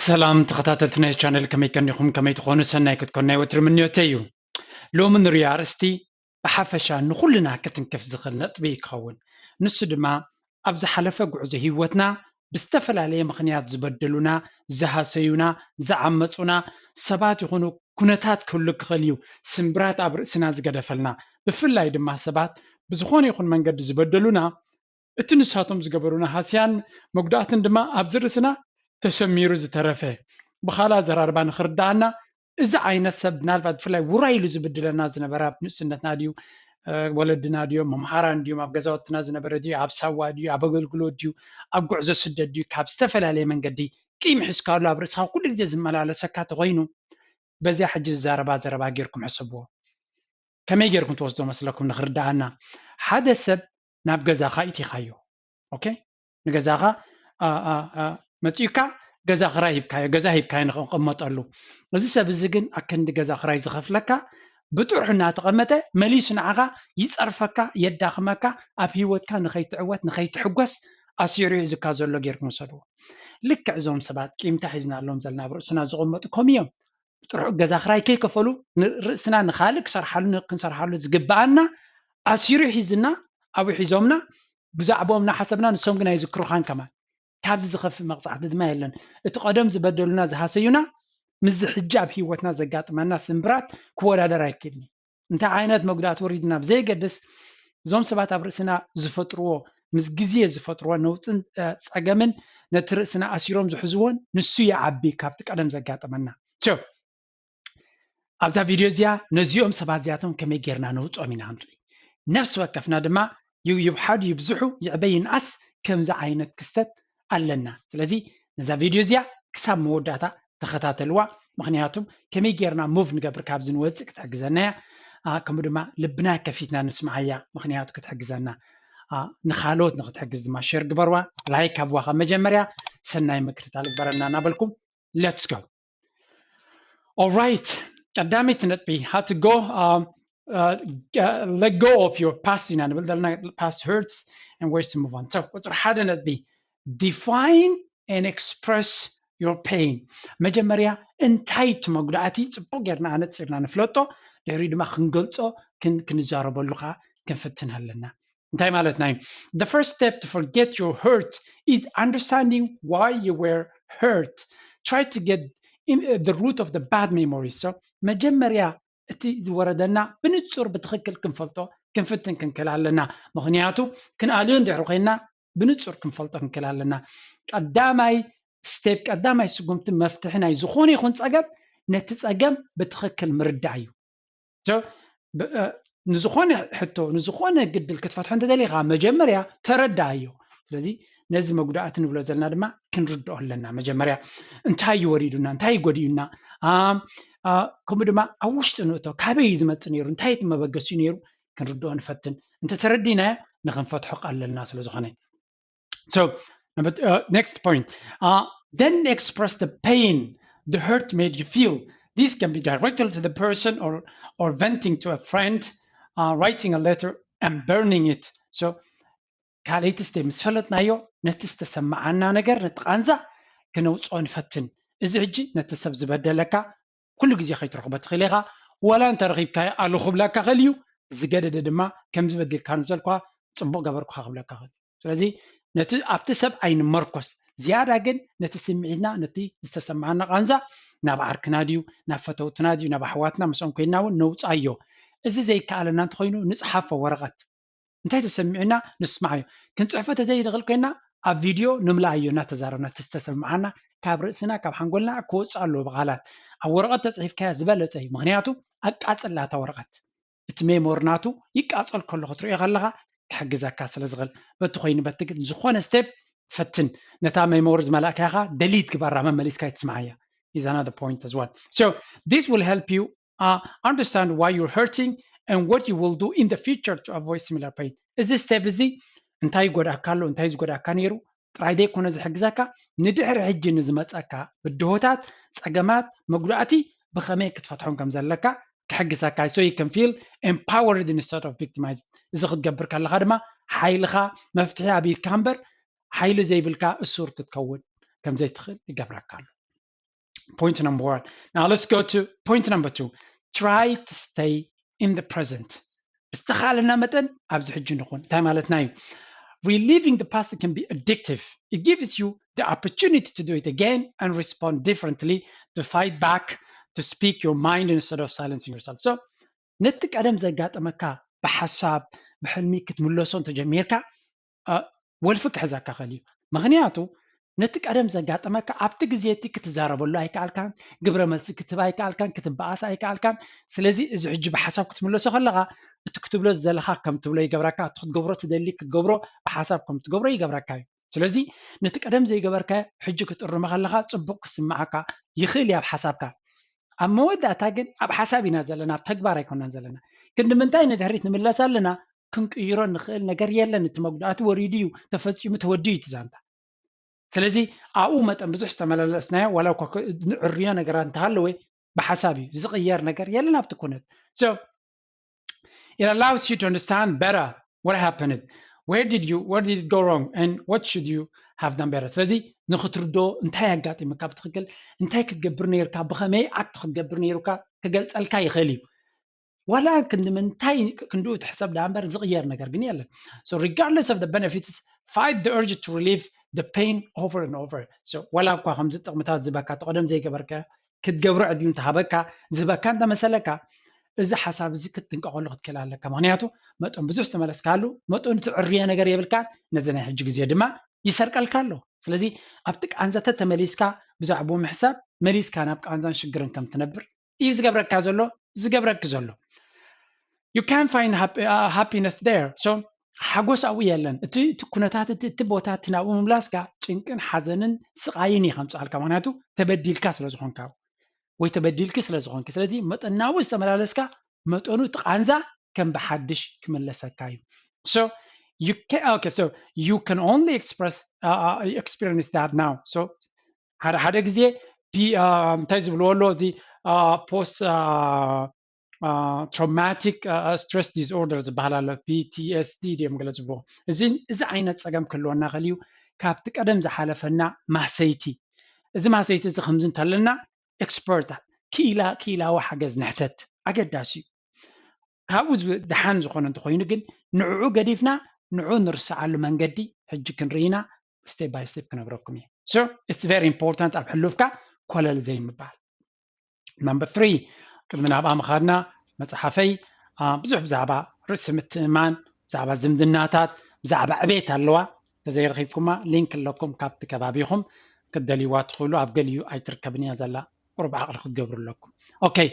ሰላም ተኸታተልቲ ናይ ቻነል፣ ከመይ ቀኒኹም? ከመይ ትኾኑ? ሰናይ ክትኮኑ ናይ ወትሪ ምንዮተይ እዩ። ሎሚ ንሪኦ ኣርእስቲ ብሓፈሻ ንኹልና ክትንክፍ ዝኽእል ነጥቢ ክኸውን። ንሱ ድማ ኣብ ዝሓለፈ ጉዕዞ ህይወትና ብዝተፈላለየ ምኽንያት ዝበደሉና፣ ዝሃሰዩና፣ ዝዓመፁና ሰባት ይኹኑ ኩነታት ክህሉ ክኽእል እዩ። ስምብራት ኣብ ርእስና ዝገደፈልና፣ ብፍላይ ድማ ሰባት ብዝኾነ ይኹን መንገዲ ዝበደሉና፣ እቲ ንሳቶም ዝገበሩና ሃስያን መጉዳእትን ድማ ኣብዚ ርእስና ተሰሚሩ ዝተረፈ። ብኻልእ ኣዘራርባ ንኽርዳኣና፣ እዚ ዓይነት ሰብ ምናልባት ብፍላይ ውራይ ኢሉ ዝብድለና ዝነበረ ኣብ ንእስነትና ድዩ፣ ወለድና ድዮም፣ መምሃራን ድዮም፣ ኣብ ገዛውትና ዝነበረ ድዩ፣ ኣብ ሳዋ ድዩ፣ ኣብ ኣገልግሎት ድዩ፣ ኣብ ጉዕዞ ስደት ድዩ፣ ካብ ዝተፈላለየ መንገዲ ቂም ሒዝካሉ ኣብ ርእስኻ ኩሉ ግዜ ዝመላለሰካ ተኾይኑ፣ በዚኣ ሕጂ ዝዛረባ ዘረባ ጌርኩም ሕሰብዎ። ከመይ ጌርኩም ትወስዶ መስለኩም ንኽርዳኣና? ሓደ ሰብ ናብ ገዛኻ ኢቲኻዮ፣ ኦኬ፣ ንገዛኻ መፂኡካ፣ ገዛ ክራይ ሂብካዮ፣ ገዛ ሂብካዮ ንኽቕመጠሉ። እዚ ሰብ እዚ ግን ኣከንዲ ገዛ ክራይ ዝኸፍለካ ብጥርሑ እናተቐመጠ መሊሱ ንዓኻ ይፀርፈካ፣ የዳኽመካ፣ ኣብ ህይወትካ ንኸይትዕወት ንኸይትሕጎስ ኣሲሩ ሒዙካ ዘሎ ጌርኩም ውሰድዎ። ልክዕ እዞም ሰባት ቂምታ ሒዝናሎም ዘለና ኣብ ርእስና ዝቕመጡ ከምኡ እዮም። ጥርሑ ገዛ ክራይ ከይከፈሉ ርእስና ንኻልእ ክሰርሓሉ ክንሰርሓሉ ዝግብኣና ኣሲሩ ሒዝና ኣብኡ ሒዞምና፣ ብዛዕባኦም እናሓሰብና ንሶም ግን ኣይዝክሩኻን ከማን። ካብዚ ዝኸፍእ መቕፃዕቲ ድማ የለን። እቲ ቀደም ዝበደሉና ዝሃሰዩና ምስዚ ሕጂ ኣብ ህይወትና ዘጋጥመና ስምብራት ክወዳደር ኣይክእልን እዩ። እንታይ ዓይነት መጉዳእቲ ወሪድና ብዘየገድስ፣ እዞም ሰባት ኣብ ርእስና ዝፈጥርዎ፣ ምስ ግዜ ዝፈጥርዎ ነውፅን ፀገምን ነቲ ርእስና ኣሲሮም ዝሕዝዎን ንሱ ይዓቢ ካብቲ ቀደም ዘጋጠመና። ኣብዛ ቪድዮ እዚኣ ነዚኦም ሰባት እዚኣቶም ከመይ ጌርና ነውፅኦም ኢና ክንርኢ። ነፍሲ ወከፍና ድማ ይብሓዱ ይብዝሑ፣ ይዕበ ይንኣስ፣ ከምዚ ዓይነት ክስተት ኣለና። ስለዚ ነዛ ቪድዮ እዚኣ ክሳብ መወዳእታ ተኸታተልዋ። ምኽንያቱም ከመይ ጌርና ሙቭ ንገብር ካብዚ ንወፅእ ክትሕግዘና እያ። ከምኡ ድማ ልብና ከፊትና ንስምዓያ፣ ምኽንያቱ ክትሕግዘና፣ ንኻልኦት ንክትሕግዝ ድማ ሼር ግበርዋ፣ ላይክ ሃብዋ። ካብ መጀመርያ ሰናይ ምክትታል ግበረና እናበልኩም let's go። All right፣ ቀዳመይቲ ነጥቢ፣ how to go, um, uh, let go of your past ኢና ንብል ዘለና፣ past hurts and ways to move on። So ቁፅሪ ሓደ ነጥቢ፣ define and express your pain። መጀመርያ እንታይ እቲ መጉዳእቲ ፅቡቅ ጌርና ኣነፂርና ንፍለጦ፣ ድሕሪ ድማ ክንገልፆ ክንዛረበሉ ከዓ ክንፍትን ኣለና። እንታይ ማለትና እዩ? The first step to forget your hurt is understanding why you were hurt. Try to get in, uh, the root of the bad memories. So መጀመርያ እቲ ዝወረደና ብንጹር ብትኽክል ክንፈልጦ ክንፍትን ክንክል ኣለና። ምኽንያቱ ክንኣልዮ እንድሕር ኮይና ብንጹር ክንፈልጦ ክንክል ኣለና። ቀዳማይ ስቴፕ፣ ቀዳማይ ስጉምቲ መፍትሒ ናይ ዝኾነ ይኹን ጸገም ነቲ ጸገም ብትኽክል ምርዳእ እዩ። ንዝኾነ ሕቶ፣ ንዝኾነ ግድል ክትፈትሖ እንተደሊኻ መጀመርያ ተረዳኣዮ። ስለዚ ነዚ መጉዳእቲ ንብሎ ዘለና ድማ ክንርድኦ ኣለና። መጀመርያ እንታይ እዩ ወሪዱና፣ እንታይ እዩ ጎዲኡና፣ ከምኡ ድማ ኣብ ውሽጢ ንእቶ፣ ካበይ እዩ ዝመፅእ ነይሩ፣ እንታይ እቲ መበገሲኡ ነይሩ ክንርድኦ ንፈትን። እንተተረዲናዮ ንክንፈትሖ ቀለልና ስለ ዝኾነ። So, number, uh, next point. Uh, then express the pain the hurt made you feel. This can be directly to the person or, or venting to a friend, uh, writing a letter and burning it. So, ካልኣይቲ ስቴፕ ምስ ፈለጥናዮ ነቲ ዝተሰማዓና ነገር፣ ነቲ ቃንዛ ክነውፅኦ ንፈትን። እዚ ሕጂ ነቲ ሰብ ዝበደለካ ኩሉ ግዜ ከይትረኽቦ ትኽእል ኢኻ። ወላ እንተረኺብካዮ ኣሉ ክብለካ ክእል እዩ። ዝገደደ ድማ ከምዚ በዲልካ ንዘልኳ ፅቡቅ ገበርኩኻ ክብለካ ክእል እዩ። ስለዚ ነቲ ኣብቲ ሰብ ኣይንመርኮስ፣ ዝያዳ ግን ነቲ ስምዒትና፣ ነቲ ዝተሰማዓና ቃንዛ ናብ ዓርክና ድዩ፣ ናብ ፈተውትና ድዩ፣ ናብ ኣሕዋትና ምስኦም ኮይንና እውን ነውፃዮ። እዚ ዘይከኣለና እንተኮይኑ ንፅሓፎ ወረቐት። እንታይ ተሰሚዑና ንስማዓዮ። ክንፅሕፎ ተዘይንኽእል ኮይና ኣብ ቪድዮ ንምልኣዮ እናተዛረብና እቲ ዝተሰማዓና ካብ ርእስና ካብ ሓንጎልና ክወፅእ ኣለዎ ብቃላት። ኣብ ወረቐት ተፅሒፍካያ ዝበለፀ እዩ። ምክንያቱ ኣቃፅላ እታ ወረቐት። እቲ ሜሞሪ ናቱ ይቃፀል ከሎ ክትሪኦ ከለካ ክሕግዘካ ስለ ዝኽእል። በቲ ኮይኑ በቲ ግን ዝኾነ ስቴፕ ፈትን። ነታ ሜሞሪ ዝመላእካያ ከኣ ደሊት ግበራ፣ መመሊስካ ኣይትስማዓያ። Is another point as well. So this will help you uh, understand why you're hurting and what you will do in the future to avoid similar pain። እዚ ስቴፕ እዚ እንታይ ይጎድኣካ ኣሎ፣ እንታይ ዝጎድኣካ ነይሩ ጥራይ ዘይኮነ ዝሕግዘካ፣ ንድሕሪ ሕጂ ንዝመፀካ ብድሆታት፣ ፀገማት፣ መጉዳእቲ ብኸመይ ክትፈትሖም ከም ዘለካ ክሕግዘካ። So you can feel empowered instead of victimized። እዚ ክትገብር ከለካ ድማ ሓይልኻ መፍትሒ ኣብ ኢድካ እምበር ሓይሊ ዘይብልካ እሱር ክትከውን ከም ዘይትኽእል ይገብረካ ኣሎ። Point number one. Now let's go to point number two. Try to stay in the present. ብዝተኻለና መጠን ኣብዚ ሕጂ ንኹን። እንታይ ማለትና እዩ? Reliving the past can be addictive. It gives you the opportunity to do it again and respond differently, to fight back, to speak your mind instead of silencing yourself. So ነቲ ቀደም ዘጋጠመካ ብሓሳብ ብሕልሚ ክትምለሶ እንተጀሚርካ ወልፊ ክሕዘካ ኸእል እዩ። ምኽንያቱ ነቲ ቀደም ዘጋጠመካ ኣብቲ ግዜ እቲ ክትዛረበሉ ኣይከኣልካን፣ ግብረ መልሲ ክትህብ ኣይከኣልካን፣ ክትበኣስ ኣይከኣልካን። ስለዚ እዚ ሕጂ ብሓሳብ ክትምለሶ ከለኻ እቲ ክትብሎ ዘለኻ ከም ትብሎ ይገብረካ፣ እቲ ክትገብሮ ትደሊ ክትገብሮ ብሓሳብ ከም ትገብሮ ይገብረካ እዩ። ስለዚ ነቲ ቀደም ዘይገበርካዮ ሕጂ ክትእርሞ ከለኻ ጽቡቕ ክስምዓካ ይኽእል እዩ ኣብ ሓሳብካ። ኣብ መወዳእታ ግን ኣብ ሓሳብ ኢና ዘለና፣ ኣብ ተግባር ኣይኮናን ዘለና። ክንዲ ምንታይ ንድሕሪት ንምለስ ኣለና? ክንቅይሮ ንኽእል ነገር የለን። እቲ መጉዳእቲ ወሪዱ እዩ፣ ተፈጺሙ፣ ተወዲኡ እዩ እቲ ዛንታ። ስለዚ ኣብኡ መጠን ብዙሕ ዝተመላለስናዮ ዋላ እኳ ክ- ንዕርዮ ነገራት እንተሃለወ ብሓሳብ እዩ ዝቕየር ነገር የለን ኣብቲ ኩነት። So it allows you to understand better what happened, where did you where did it go wrong and what should you have done better። ስለዚ ንክትርዶ እንታይ ኣጋጢምካ ብትኽክል እንታይ ክትገብር ነይርካ ብኸመይ ኣክት ክትገብር ነይሩካ ክገልጸልካ ይኽእል እዩ። ዋላ ክንዲ ምንታይ ክንድኡ ትሕሰብ ደኣ እምበር ዝቕየር ነገር ግን የለን። So regardless of the benefits, fight the urge to relieve the pain over and over. So ዋላ እኳ ከምዚ ጥቕምታት ዝበካ ተቐደም ዘይገበርከ ክትገብሮ ዕድል እንተሃበካ ዝበካ እንተመሰለካ እዚ ሓሳብ እዚ ክትጥንቀቐሉ ክትክእል ኣለካ። ምክንያቱ መጠን ብዙሕ ዝተመለስካሉ መጠኑ ትዕርዮ ነገር የብልካ። ነዚ ናይ ሕጂ ግዜ ድማ ይሰርቀልካ ኣሎ። ስለዚ ኣብቲ ቃንዛ ተተመሊስካ ብዛዕባኡ ምሕሳብ መሊስካ ናብ ቃንዛን ሽግርን ከም ትነብር እዩ ዝገብረካ ዘሎ ዝገብረኪ ዘሎ። You can't find happiness there. So ሓጎስ ኣብኡ የለን። እቲ እቲ ኩነታት እቲ እቲ ቦታ እቲ ናብኡ ምምላስካ ጭንቅን ሓዘንን ስቓይን እዩ ከምፅኣልካ። ምክንያቱ ተበዲልካ ስለ ዝኾንካ ወይ ተበዲልኪ ስለ ዝኾንኪ። ስለዚ መጠን ናብኡ ዝተመላለስካ መጠኑ እቲ ቃንዛ ከም ብሓድሽ ክምለሰካ እዩ። So you can okay, so you can only express uh, uh, experience that now. So ሓደ ሓደ ግዜ ፒ- uh, እንታይ ዝብልዎ ኣሎ እዚ post traumatic stress disorder ዝበሃል ኣሎ፣ ፒ ቲ ኤስ ዲ ድዮም ገለ ዝብልዎ። እዚ እዚ ዓይነት ፀገም ክህልወና ከልዩ ካብቲ ቀደም ዝሓለፈና ማሰይቲ። እዚ ማሰይቲ እዚ ከምዚ እንተለና ኤክስፐርት ክኢላ ክኢላዊ ሓገዝ ንሕተት ኣገዳሲ እዩ። ካብኡ ዝብ- ደሓን ዝኾነ እንተኮይኑ ግን ንዕኡ ገዲፍና ንዕኡ ንርስዓሉ መንገዲ ሕጂ ክንርኢና step by step ክነግረኩም እየ። So it's very important ኣብ ሕሉፍካ ኮለል ዘይምባል። Number three፣ ቅድሚ ናብኣ ምኻድና መፅሓፈይ አ፣ ብዙሕ ብዛዕባ ርእሲ ምትእማን፣ ብዛዕባ ዝምድናታት፣ ብዛዕባ ዕቤት ኣለዋ። ተዘይረኺብኩማ ሊንክ ኣለኩም፣ ካብቲ ከባቢኹም ክትደልይዋ ትኽእሉ። ኣብ ገሊኡ ኣይትርከብን እያ ዘላ፣ ቁሩብ ዓቕሊ ክትገብሩ ኣለኩም። Okay,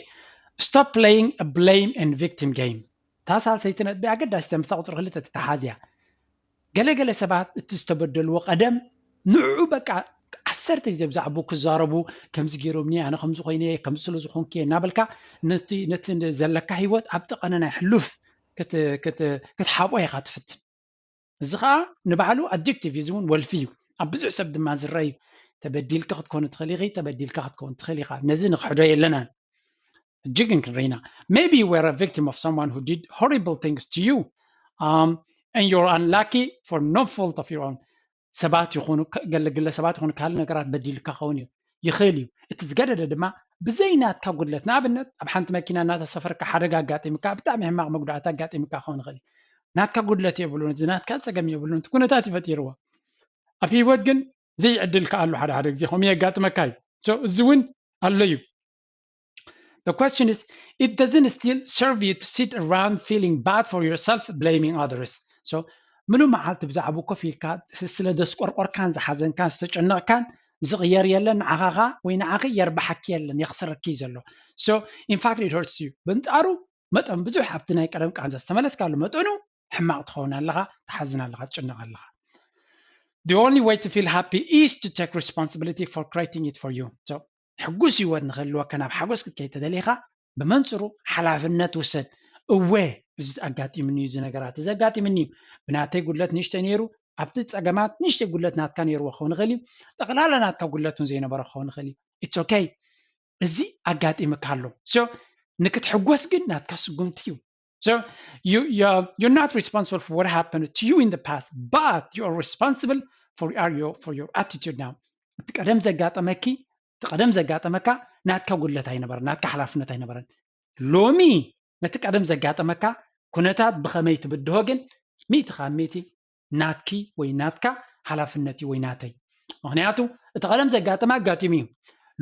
stop playing a blame and victim game። እታ ሳልሰይቲ ነጥቢ ኣገዳሲት ምስታ ቁፅሪ ክልተ ትተሓዝ እያ። ገለገለ ሰባት እቲ ዝተበደልዎ ቀደም ንዕኡ በቃ ዓሰርተ ግዜ ብዛዕባኡ ክዛረቡ፣ ከምዚ ገይሮምኒ፣ ኣነ ከምዚ ኮይነ፣ ከምዚ ስለ ዝኾንኩ እየ እናበልካ ነቲ ነቲ ዘለካ ህይወት ኣብ ጠቐነ ናይ ሕሉፍ ክት- ክት- ክትሓብኦ ኢኻ ትፍትን። እዚ ከዓ ንባዕሉ ኣዲክቲቭ እዩ፣ እዚ እውን ወልፊ እዩ። ኣብ ብዙሕ ሰብ ድማ ዝረአ እዩ። ተበዲልካ ክትኮን ትኽእል ኢኺ፣ ተበዲልካ ክትኮን ትኽእል ኢኻ። ነዚ ንክሕዶ የለናን። እጅግ እንክንርኢና maybe you were a victim of someone who did horrible things to you um, and you're unlucky for no fault of your own። ሰባት ይኹኑ ገለግለ ሰባት ይኹኑ ካልእ ነገራት በዲልካ ኸውን እዩ ይኽእል እዩ። እቲ ዝገደደ ድማ ብዘይ ናትካ ጉድለት፣ ንኣብነት ኣብ ሓንቲ መኪና እናተሰፈርካ ሓደጋ ኣጋጢምካ ብጣዕሚ ሕማቕ መጉዳእቲ ኣጋጢምካ ክኸውን ይኽእል እዩ። ናትካ ጉድለት የብሉን፣ እዚ ናትካ ፀገም የብሉን፣ እቲ ኩነታት ይፈጢርዎ። ኣብ ህይወት ግን ዘይዕድልካ ኣሎ፣ ሓደ ሓደ ግዜ ከምኡ የጋጥመካ እዩ። So እዚ እውን ኣሎ እዩ። The question is, it doesn't still serve you to sit around feeling bad for yourself, blaming others. So ምሉእ መዓልቲ ብዛዕባኡ ኮፍ ኢልካ ስ- ስለ ደስቆርቆርካን ዝሓዘንካን ዝተጨነቕካን ዝቕየር የለን። ንዓኻ ኸኣ ወይ ንዓኺ የርብሓኪ የለን፣ የኽስረኪ እዩ ዘሎ። So in fact it hurts you። በንጻሩ መጠን ብዙሕ ኣብቲ ናይ ቀደም ቃንዛ ዝተመለስካሉ መጠኑ ሕማቕ ትኸውን ኣለኻ፣ ትሓዝን ኣለኻ፣ ትጭነቕ ኣለኻ። The only way to feel happy is to take responsibility for creating it for you. So ሕጉስ ህይወት ንክህልወካ ናብ ሓጎስ ክትከይድ ተደሊኻ ብመንፅሩ ሓላፍነት ውሰድ። እወ እዚ ኣጋጢምኒ እዩ፣ እዚ ነገራት እዚ ኣጋጢምኒ እዩ፣ ብናተይ ጉድለት ንእሽተይ ነይሩ፣ ኣብቲ ፀገማት ንእሽተይ ጉድለት ናትካ ነይርዎ ክኸውን ይኽእል እዩ፣ ጠቕላላ ናትካ ጉድለት እውን ዘይነበረ ክኸውን ይኽእል እዩ። It's okay፣ እዚ ኣጋጢምካ ኣሎ። So ንክትሕጎስ ግን ናትካ ስጉምቲ እዩ። So you you're, you're not responsible for what happened to you in the past, but you are responsible for your for your attitude now. እቲ ቀደም ዘጋጠመኪ እቲ ቀደም ዘጋጠመካ ናትካ ጉድለት ኣይነበረን፣ ናትካ ሓላፍነት ኣይነበረን። ሎሚ ነቲ ቀደም ዘጋጠመካ ኩነታት ብኸመይ ትብድሆ ግን ሚእቲ ካብ ሚእቲ ናትኪ ወይ ናትካ ሓላፍነት እዩ ወይ ናተይ። ምኽንያቱ እቲ ቀደም ዘጋጠመ ኣጋጢሙ እዩ።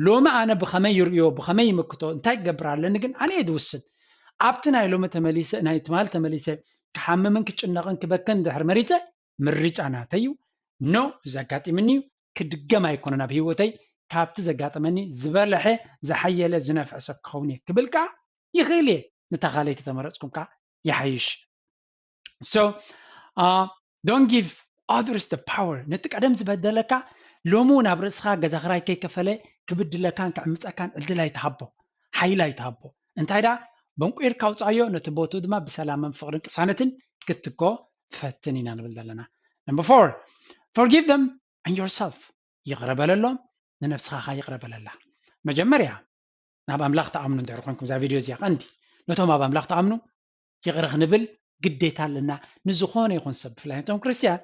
ሎሚ ኣነ ብኸመይ ይርእዮ፣ ብኸመይ ይምክቶ፣ እንታይ ክገብር ኣለኒ ግን ኣነ እየ ዝውስን። ኣብቲ ናይ ሎሚ ተመሊሰ፣ ናይ ትማሊ ተመሊሰ ክሓምምን ክጭነቕን ክበክን ድሕር መሪፀ ምርጫ ናተይ እዩ። ኖ፣ እዚ ኣጋጢምኒ እዩ፣ ክድገም ኣይኮነን ኣብ ህይወተይ፣ ካብቲ ዘጋጠመኒ ዝበለሐ ዝሓየለ ዝነፍዐ ሰብ ክኸውን እየ ክብል ከዓ ይኽእል እየ። ንታ ካልኣይቲ ተመረፅኩም ከዓ ይሓይሽ። So uh, don't give others the power። ነቲ ቀደም ዝበደለካ ሎሚ እውን ኣብ ርእስኻ ገዛ ክራይ ከይከፈለ ክብድለካን ክዕምፀካን ዕድል ኣይትሃቦ፣ ሓይል ኣይትሃቦ። እንታይ ዳ በንቁርካ ኣውፃዮ፣ ነቲ ቦቱ ድማ ብሰላምን ፍቕርን ቅሳነትን ክትትኮ ፈትን ኢና ንብል ዘለና። Number four, forgive them and yourself። ይቕረ በለሎም፣ ንነብስኻ ኸዓ ይቕረ በለላ። መጀመርያ ናብ ኣምላኽ ተኣምኑ እንድሕር ኮንኩም እዛ ቪድዮ እዚኣ ቀንዲ ነቶም ኣብ ኣምላኽ ተኣምኑ ይቕረ ክንብል ግዴታ ኣለና። ንዝኾነ ይኹን ሰብ ብፍላይ ነቶም ክርስትያን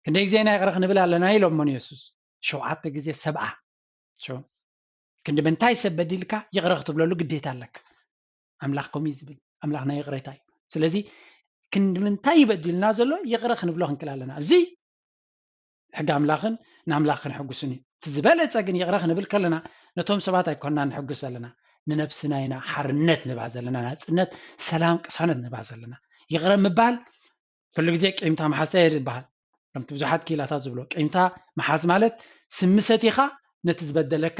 ክንደይ ግዜ ኢና ይቕረ ክንብል ኣለና ኢሎሞ ንየሱስ? ሸውዓተ ግዜ ሰብዓ። So ክንዲ ምንታይ ሰብ በዲልካ ይቕረ ክትብለሉ ግዴታ ኣለካ። ኣምላኽ ከምኡ እዩ ዝብል፣ ኣምላኽ ናይ ይቕሬታ እዩ። ስለዚ ክንዲ ምንታይ ይበዲልና ዘሎ ይቕረ ክንብሎ ክንክእል ኣለና። እዚ ሕጊ ኣምላኽን ንኣምላኽ ከነሐጉስን እዩ። እቲ ዝበለጸ ግን ይቕረ ክንብል ከለና ነቶም ሰባት ኣይኮንና ንሕጉስ ዘለና፣ ንነብስና ኢና ሓርነት ንባ ዘለና፣ ናጽነት፣ ሰላም፣ ቅሳነት ንባ ዘለና። ይቕረ ምባል ኩሉ ግዜ ቂምታ ምሓዝታ እየ ዝበሃል። ከምቲ ብዙሓት ክኢላታት ዝብሎ ቂምታ ምሓዝ ማለት ስሚ ሰቲኻ ነቲ ዝበደለካ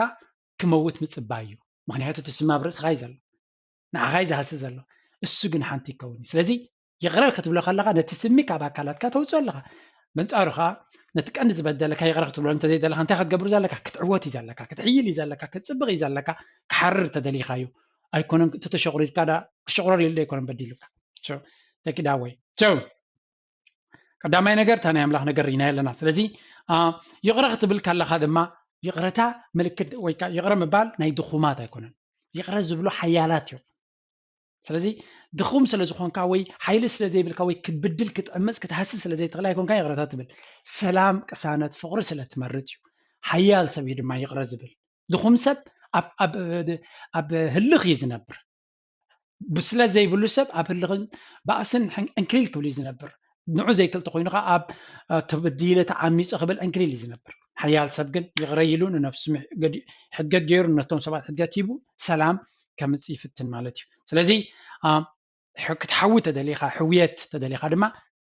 ክመውት ምጽባይ እዩ። ምኽንያቱ እቲ ስሚ ኣብ ርእስኻ እዩ ዘሎ፣ ንዓኻ እዩ ዝሃሲ ዘሎ። እሱ ግን ሓንቲ ይከውን እዩ። ስለዚ ይቕረ ክትብሎ ከለኻ ነቲ ስሚ ካብ ኣካላትካ ተውፅኦ ኣለኻ። በንጻሩ ከዓ ነቲ ቀንዲ ዝበደለካ ይቕረ ክትብሎ እንተዘይደለካ እንታይ ክትገብር ዘለካ? ክትዕወት እዩ ዘለካ፣ ክትሕይል እዩ ዘለካ፣ ክትፅብቕ እዩ ዘለካ። ክሓርር ተደሊኻ እዩ። ኣይኮነን እቲ ተሸቑሪድካ ዳ ክሸቑረር ኢሉ ኣይኮነን በዲሉካ። So take it that way። So ቀዳማይ ነገር እታ ናይ ኣምላኽ ነገር ኢና ኣለና። ስለዚ አ፣ ይቕረ ክትብል ከለኻ ድማ ይቕረታ ምልክት ወይ ከዓ ይቕረ ምባል ናይ ድኹማት ኣይኮነን። ይቕረ ዝብሉ ሓያላት እዮም። ስለዚ ድኹም ስለ ዝኾንካ ወይ ሓይሊ ስለ ዘይብልካ ወይ ክትብድል ክትዕምፅ ክትሃሲ ስለ ዘይትኽእል ኣይኮንካ ይቕረታ ትብል። ሰላም፣ ቅሳነት፣ ፍቕሪ ስለ ትመርፅ እዩ። ሓያል ሰብ እዩ ድማ ይቕረ ዝብል። ድኹም ሰብ ኣብ ኣብ ኣብ ህልኽ እዩ ዝነብር። ብስለት ዘይብሉ ሰብ ኣብ ህልኽን ባእስን ሕን- ዕንክሊል ክብል እዩ ዝነብር። ንዑ ዘይክል ተኮይኑ ከዓ ኣብ አ፣ ተበዲለ ተዓሚፀ ክብል ዕንክሊል እዩ ዝነብር። ሓያል ሰብ ግን ይቕረ ኢሉ ንነብሱ ምሕ- ገዲ- ሕድገት ገይሩ ነቶም ሰባት ሕድገት ሂቡ ሰላም ከምፅእ ይፍትን ማለት እዩ። ስለዚ አ፣ ሕ- ክትሓዊ ተደሊኻ ሕውየት ተደሊኻ ድማ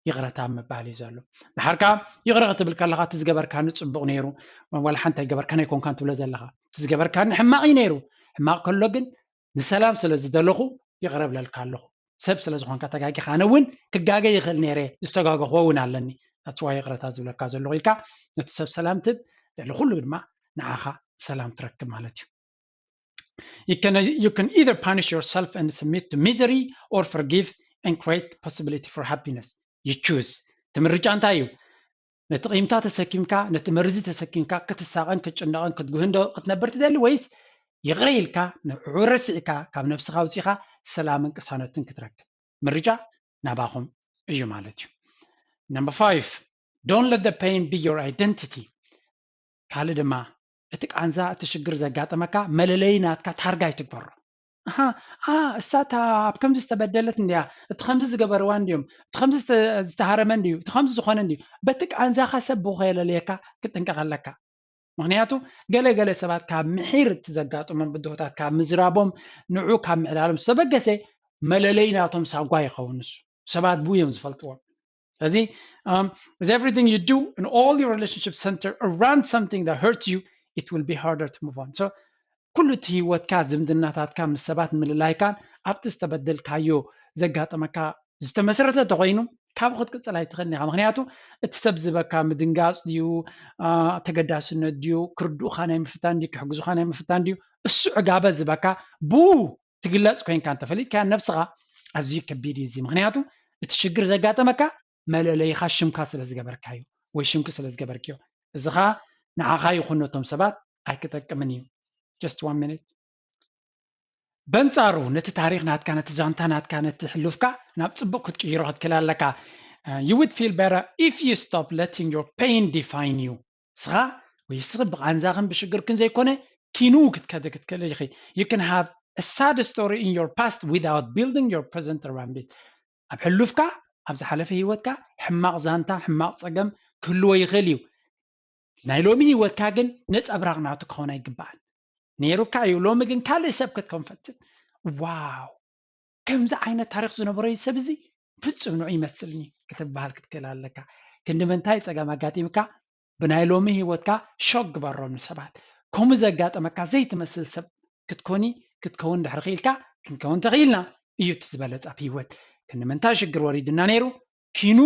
ይቕረታ ምባል እዩ ዘሎ። ድሓር ከዓ ይቕረ ክትብል ከለኻ እቲ ዝገበርካኒ ፅቡቕ ነይሩ፣ ዋላ ሓንቲ ኣይገበርካን ኣይኮንካን ትብሎ ዘለኻ። እቲ ዝገበርካኒ ሕማቕ እዩ ነይሩ። ሕማቕ ከሎ ግን ንሰላም ስለ ዝደለኹ ይቕረ ብለልካ ኣለኹ። ሰብ ስለ ዝኾንካ ተጋጊኻ፣ ኣነ እውን ክጋገ ይኽእል ነይረ፣ ዝተጋገኽዎ እውን ኣለኒ። That's why ይቕረታ ዝብለካ ዘለኹ ኢልካ ነቲ ሰብ ሰላም ትብ፣ ልዕሊ ኩሉ ድማ ንዓኻ ሰላም ትረክብ ማለት እዩ። You can, you can either punish yourself and submit to misery or forgive and create possibility for happiness. You choose. እቲ ምርጫ እንታይ እዩ? ነቲ ቂምታ ተሰኪምካ፣ ነቲ መርዚ ተሰኪምካ ክትሳቐን ክትጭነቕን ክትጉህን ዶ ክትነብር ትደሊ ወይስ ይቕረ ኢልካ ንዕዑ ረሲዕካ ካብ ነብስኻ ኣውፂኻ ሰላምን ቅሳነትን ክትረክብ? ምርጫ ናባኹም እዩ ማለት እዩ። Number five, don't let the pain be your identity. ካልእ ድማ እቲ ቃንዛ እቲ ሽግር ዘጋጠመካ መለለይ ናትካ ታርጋ ኣይትግበሮ። ኣሃ፣ ኣ እሳታ ኣብ ከምዚ ዝተበደለት እንድያ፣ እቲ ከምዚ ዝገበርዋ እንድዮም፣ እቲ ከምዚ ዝተ- ዝተሃረመ እንድዩ፣ እቲ ከምዚ ዝኾነ እንድዩ። በቲ ቃንዛኻ ሰብ ብኸየለለየካ ክትጥንቀቕ ኣለካ። ምኽንያቱ ገለ ገለ ሰባት ካብ ምሒር እቲ ዘጋጥሞም ብድሆታት ካብ ምዝራቦም ንዑ ካብ ምዕላሎም ዝተበገሰ መለለይ ናቶም ሳጓ ይኸውን። ንሱ ሰባት ብኡ እዮም ዝፈልጥዎም። ስለዚ um, is everything you do in all your relationship center around something that hurts you, it will be harder to move on. So ኩሉ እቲ ህይወትካ ዝምድናታትካ ምስ ሰባት ምልላይካን ኣብቲ ዝተበደልካዮ ዘጋጠመካ ዝተመስረተ እንተኮይኑ ካብኡ ክትቅፅል ኣይትኽእልን ኢኻ። ምክንያቱ እቲ ሰብ ዝበካ ምድንጋፅ ድዩ፣ አ፣ ተገዳስነት ድዩ፣ ክርድኡካ ናይ ምፍታን ድዩ፣ ክሕግዙካ ናይ ምፍታን ድዩ፣ እሱ ዕጋበ ዝበካ ብኡ ትግለፅ ኮይንካ እንተፈሊጥካ ነብስኻ ኣዝዩ ከቢድ እዩ እዚ። ምክንያቱ እቲ ሽግር ዘጋጠመካ መለለይኻ ሽምካ ስለ ዝገበርካዩ ወይ ሽምኪ ስለ ዝገበርክዮ፣ እዚ ኸዓ ንዓኻ ይኹን ነቶም ሰባት ኣይክጠቅምን እዩ። Just one minute። በንጻሩ ነቲ ታሪኽ ናትካ፣ ነቲ ዛንታ ናትካ፣ ነቲ ሕሉፍካ ናብ ጽቡቕ ክትቅይሮ ክትክእል ኣለካ። Uh, you would feel better if you stop letting your pain define you. ንስኻ ወይ ንስኺ ብቓንዛኽን ብሽግርክን ዘይኮነ ኪኑ ክትከደ ክትክእል ኢኺ። You can have a sad story in your past without building your present around it. ኣብ ሕሉፍካ ኣብ ዝሓለፈ ህይወትካ ሕማቕ ዛንታ ሕማቕ ፀገም ክህልዎ ይኽእል እዩ። ናይ ሎሚ ህይወትካ ግን ነፀብራቕ ናቱ ክኸውን ኣይግባእን። ነይሩካ እዩ፣ ሎሚ ግን ካልእ ሰብ ክትከውን ፈትን። ዋው፣ ከምዚ ዓይነት ታሪክ ዝነበሮ እዩ ሰብ እዚ፣ ፍጹም ንዑ ይመስልኒ ክትበሃል ክትክእል ኣለካ። ክንዲ ምንታይ ፀገም ኣጋጢምካ ብናይ ሎሚ ህይወትካ ሾክ ግበሮም ንሰባት። ከምኡ ዘጋጠመካ ዘይትመስል ሰብ ክትኮኒ ክትከውን ድሕሪ ክኢልካ ክንከውን ተኽኢልና እዩ እቲ ዝበለጸ ኣብ ህይወት። ክንዲ ምንታይ ሽግር ወሪድና ነይሩ ኪኑ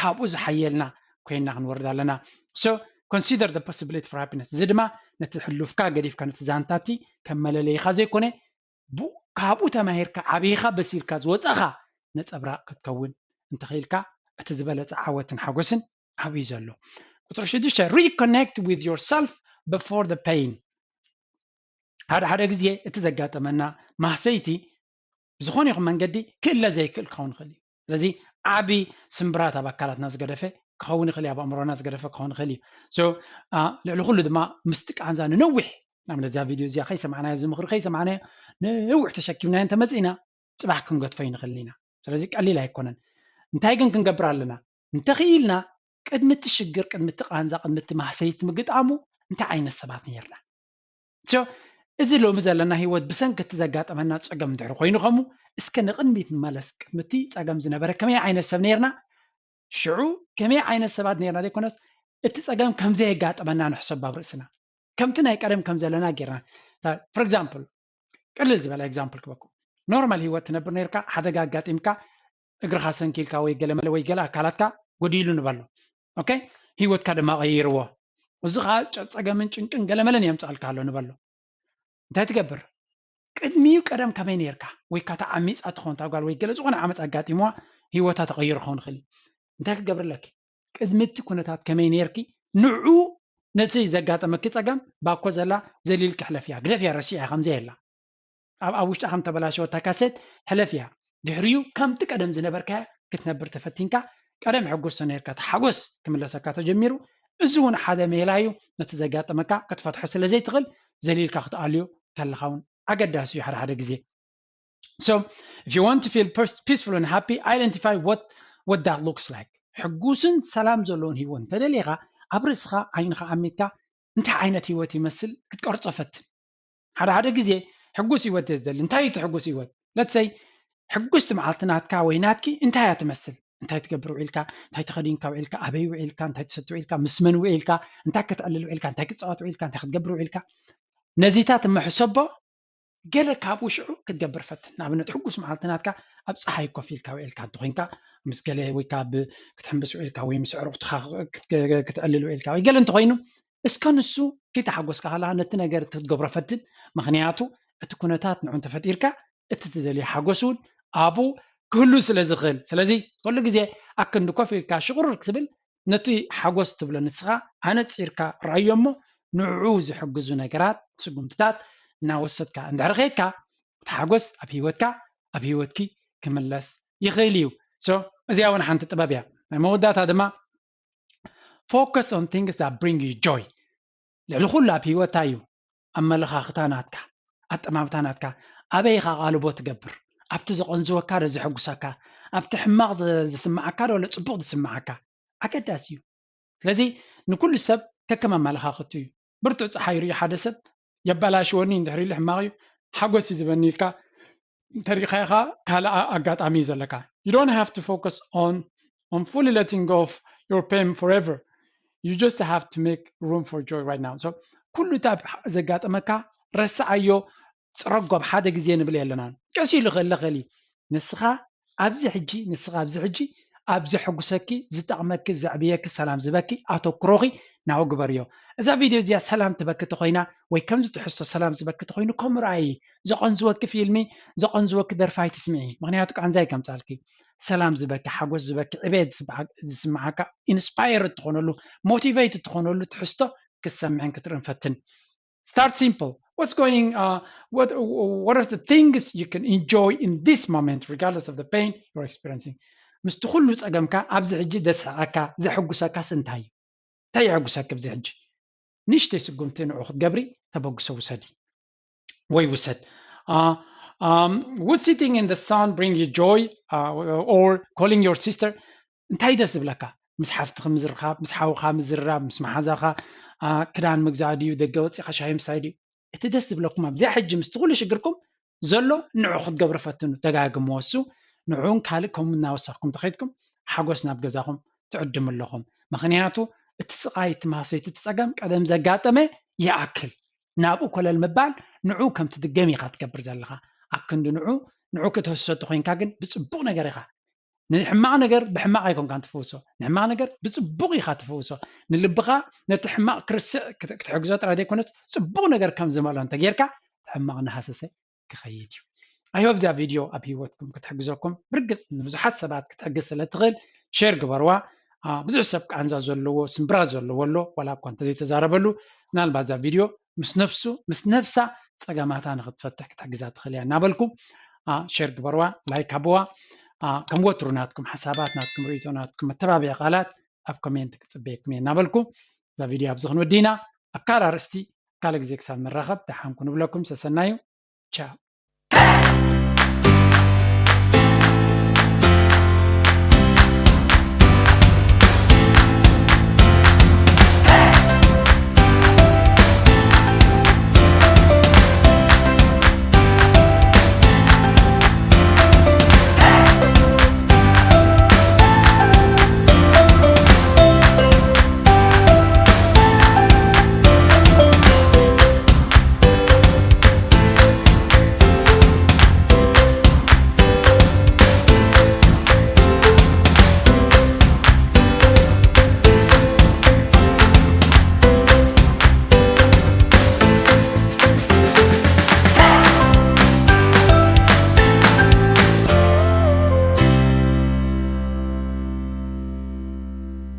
ካብኡ ዝሓየልና ኮይንና ክንወርድ ኣለና። So consider the possibility for happiness። እዚ ድማ ነቲ ሕሉፍካ ገዲፍካ ነቲ ዛንታቲ ከም መለለይኻ ዘይኮነ ካብኡ ተማሂርካ ዓብይኻ በሲልካ ዝወፃኻ ነፀብራቕ ክትከውን እንተኽኢልካ እቲ ዝበለፀ ዓወትን ሓጎስን ኣብኡ እዩ ዘሎ። ቁፅሪ ሽዱሽተ reconnect with yourself before the pain። ሓደ ሓደ ግዜ እቲ ዘጋጠመና ማህሰይቲ ብዝኾነ ይኹን መንገዲ ክእለ ዘይክእል ክኸውን ይኽእል እዩ። ስለዚ ዓቢ ስምብራት ኣብ ኣካላትና ዝገደፈ ክኸውን ይኽእል እዩ፣ ኣብ ኣእምሮና ዝገደፈ ክኸውን ይኽእል እዩ። ልዕሊ ኩሉ ድማ ምስቲ ቃንዛ ንነዊሕ ንኣብነት እዛ ቪድዮ እዚኣ ከይሰማዕናዮ እዚ ምኽሪ ከይሰማዕናዮ ነዊሕ ተሸኪምናዮ እንተመፂእና ፅባሕ ክንገድፎ ይንኽእል ኢና። ስለዚ ቀሊል ኣይኮነን። እንታይ ግን ክንገብር ኣለና? እንተኽኢልና ቅድሚ እቲ ሽግር ቅድሚ እቲ ቃንዛ ቅድሚ እቲ ማህሰይቲ ምግጣሙ እንታይ ዓይነት ሰባት ነርና? So እዚ ሎሚ ዘለና ህይወት ብሰንኪ እቲ ዘጋጠመና ፀገም እንድሕር ኮይኑ ከሙ እስከ ንቕድሚት ንመለስ። ቅድሚ እቲ ፀገም ዝነበረ ከመይ ዓይነት ሰብ ነርና? ሽዑ ከመይ ዓይነት ሰባት ነርና ዘይኮነስ እቲ ፀገም ከምዘየጋጠመና ንሕሰብ ኣብ ርእስና ከምቲ ናይ ቀደም ከም ዘለና ጌርና። For example ቅልል ዝበለ example ክበኩም። ኖርማል ህይወት ትነብር ነርካ፣ ሓደጋ ኣጋጢምካ እግርኻ ሰንኪልካ ወይ ገለመለ ወይ ገለ ኣካላትካ ጎዲሉ ንበሎ። ኦኬ፣ ህይወትካ ድማ ቀይርዎ። እዚ ከዓ ጨ- ፀገምን ጭንቅን ገለመለን የምፅኣልካ ኣሎ ንበሎ። እንታይ ትገብር? ቅድሚኡ ቀደም ከመይ ነርካ? ወይ ካታ ዓሚፃ ትኸውን እታ ጓል ወይ ገለ ዝኾነ ዓመፅ ኣጋጢምዋ ህይወታ ተቐይሩ ክኸውን ይኽእል እዩ። እንታይ ክትገብር ኣለኪ? ቅድሚ እቲ ኩነታት ከመይ ነርኪ ንዑ ነቲ ዘጋጠመኪ ፀገም ባኮ ዘላ ዘሊልኪ ሕለፍያ ግደፍያ ረሲዕያ ከምዘየላ ኣብ ኣብ ውሽጣ ከም ተበላሸወታ ካሴት ሕለፍያ። ድሕሪኡ ከምቲ ቀደም ዝነበርካያ ክትነብር ተፈቲንካ ቀደም ሕጉስ ተነርካ ተሓጎስ ክምለሰካ ተጀሚሩ። እዚ እውን ሓደ ሜላ እዩ። ነቲ ዘጋጠመካ ክትፈትሖ ስለ ዘይትኽእል ዘሊልካ ክትኣልዮ ከለኻ እውን ኣገዳሲ እዩ ሓደ ሓደ ግዜ። So if you want to feel peaceful and happy, identify what what that looks like. ሕጉስን ሰላም ዘለዎን ህይወት እንተደሊኻ ኣብ ርእስኻ ዓይንኻ ዓሚትካ እንታይ ዓይነት ህይወት ይመስል ክትቀርጾ ፈትን። ሓደ ሓደ ግዜ ሕጉስ ህይወት እየ ዝደሊ። እንታይ እዩ እቲ ሕጉስ ህይወት? Let's say ሕጉስቲ መዓልቲ ናትካ ወይ ናትኪ እንታይ እያ ትመስል? እንታይ ትገብር ውዒልካ? እንታይ ተኸዲንካ ውዒልካ? ኣበይ ውዒልካ? እንታይ ትሰቲ ውዒልካ? ምስ መን ውዒልካ? እንታይ ከተዕልል ውዒልካ? እንታይ ክትፃወት ውዒልካ? እንታይ ክትገብር ውዒልካ? ነዚታት እሞ ሕሰቦ። ገለ ካብኡ ሽዑ ክትገብር ፈትን። ንኣብነት ሕጉስ መዓልቲ ናትካ ኣብ ፀሓይ ኮፍ ኢልካ ውዒልካ እንተኮይንካ ምስ ገለ ወይ ከዓ ክትሕምብስ ውዒልካ ወይ ምስ ኣዕሩኽትኻ ክትዕልል ውዒልካ ወይ ገለ እንተኮይኑ እስከ ንሱ ከይተሓጎስካ ከለካ ነቲ ነገር ክትገብሮ ፈትን። ምክንያቱ እቲ ኩነታት ንዑ እንተፈጢርካ እቲ ትደልዮ ሓጎስ እውን ኣብኡ ክህሉ ስለ ዝኽእል። ስለዚ ኩሉ ግዜ ኣክንዲ ኮፍ ኢልካ ሽቁርር ክትብል ነቲ ሓጎስ ትብሎ ንስኻ ኣነፂርካ ረኣዮ እሞ ንዕኡ ዝሕግዙ ነገራት ስጉምትታት እናወሰድካ እንድሕር ከይድካ እቲ ሓጎስ ኣብ ህይወትካ ኣብ ህይወትኪ ክምለስ ይኽእል እዩ። እዚኣ እውን ሓንቲ ጥበብ እያ። ናይ መወዳእታ ድማ focus on things that bring you joy። ልዕሊ ኩሉ ኣብ ህይወትካ እዩ ኣመለኻኽታ ናትካ ኣጠማምታ ናትካ ኣበይ ኢኻ ቃልቦ ትገብር ኣብቲ ዘቐንዝወካ ዶ ዘሐጉሰካ ኣብቲ ሕማቕ ዝስምዓካ ዶ ለ ፅቡቕ ዝስምዓካ ኣገዳሲ እዩ። ስለዚ ንኩሉ ሰብ ከከም ኣመለኻኽቱ እዩ። ብርቱዕ ፀሓይ ሪኡ ሓደ ሰብ የበላሽወኒ እንድሕር ኢሉ ሕማቕ እዩ ሓጎስ እዩ ዝበኒ ኢልካ እንተሪኢኻዮ ከዓ ካልእ ኣጋጣሚ እዩ ዘለካ። You don't have to focus on on fully letting go of your pain forever. You just have to make room for joy right now. So ኩሉ እታ ዘጋጠመካ ረስዓዮ፣ ፅረጎ ኣብ ሓደ ግዜ ንብል የለናን። ቀስ ኢሉ ክእለ ክእል እዩ። ንስኻ ኣብዚ ሕጂ ንስኻ ኣብዚ ሕጂ ኣብ ዘሐጉሰኪ ዝጠቕመኪ ዘዕብየኪ ሰላም ዝበኪ ኣተኩሮኺ ናብኡ ግበርዮ። እዛ ቪድዮ እዚኣ ሰላም ትበኪ ተኮይና ወይ ከምዚ ትሕዝቶ ሰላም ዝበኪ ተኮይኑ ከምኡ ረኣዪ። ዘቐንዝወኪ ፊልሚ ዘቐንዝወኪ ደርፊ ኣይትስምዒ። ምክንያቱ ቃንዛ እዩ ከምፃልኪ። ሰላም ዝበኪ ሓጎስ ዝበኪ ዕቤት ዝስምዓካ ኢንስፓየር እትኾነሉ ሞቲቬት እትኾነሉ ትሕዝቶ ክትሰምዕን ክትርእን ፈትን። Start simple. What's going uh, what what are the things you can enjoy in this moment regardless of the pain you're experiencing? ምስቲ ኩሉ ፀገምካ ኣብዚ ሕጂ ዘስሕቀካ ዘሕጉሰካስ እንታይ እዩ? እንታይ የሕጉሰካ ኣብዚ ሕጂ? ንእሽተይ ስጉምቲ ንዑ ክትገብሪ ተበግሶ ውሰዲ ወይ ውሰድ። Uh, um, would sitting in the sun bring you joy? Uh, or calling your sister? እንታይ ደስ ዝብለካ? ምስ ሓፍትኺ ምዝርኻብ፣ ምስ ሓውኻ ምዝርራብ፣ ምስ መሓዛኻ ክዳን ምግዛእ ድዩ፣ ደገ ወፂኻ ሻሂ ምሳይ ድዩ? እቲ ደስ ዝብለኩም ኣብዚኣ ሕጂ ምስቲ ኩሉ ሽግርኩም ዘሎ ንዑ ክትገብሩ ፈትኑ። ደጋግምዎ። እሱ ንዑን ካልእ ከምኡ እናወሰኽኩም ተኸይድኩም ሓጎስ ናብ ገዛኹም ትዕድሙ ኣለኹም። ምኽንያቱ እቲ ስቓይ፣ እቲ ማህሰይቲ፣ እቲ ጸገም ቀደም ዘጋጠመ ይኣክል ናብኡ ኮለል ምባል ንዑ ከም ትድገም ኢኻ ትገብር ዘለኻ። ኣብ ክንዲ ንዑ ንዑ ክትህሰ ተኾይንካ ግን ብጽቡቕ ነገር ኢኻ። ንሕማቕ ነገር ብሕማቕ ኣይኮንካን ትፍውሶ። ንሕማቕ ነገር ብጽቡቕ ኢኻ ትፍውሶ። ንልብኻ ነቲ ሕማቕ ክርስዕ ክት- ክትሕግዞ ጥራይ ዘይኮነስ ጽቡቕ ነገር ከም ዝመልኦ እንተጌርካ እቲ ሕማቕ እናሃሰሰ ክኸይድ እዩ። I hope እዛ ቪድዮ ኣብ ህይወትኩም ክትሕግዘኩም። ብርግጽ ንብዙሓት ሰባት ክትሕግዝ ስለ ትኽእል ሼር ግበርዋ። ብዙሕ ሰብ ቃንዛ ዘለዎ ስምብራት ዘለዎ ኣሎ፣ ዋላ እኳ እንተዘይተዛረበሉ። ምናልባት እዛ ቪድዮ ምስ ነፍሱ ምስ ነፍሳ ጸገማታ ንክትፈትሕ ክትሕግዛ ትኽእል እያ እናበልኩ ሼር ግበርዋ፣ ላይክ ሃብዋ። ከም ወትሩ ናትኩም ሓሳባት፣ ናትኩም ርእይቶ፣ ናትኩም መተባብዒ ቃላት ኣብ ኮሜንት ክጽበየኩም እየ እናበልኩ እዛ ቪድዮ ኣብዚ ክንወዲ ኢና። ኣብ ካልእ ኣርእስቲ ካልእ ግዜ ክሳብ ንራኸብ ደሓንኩ ንብለኩም። ሰሰናዩ። ቻው።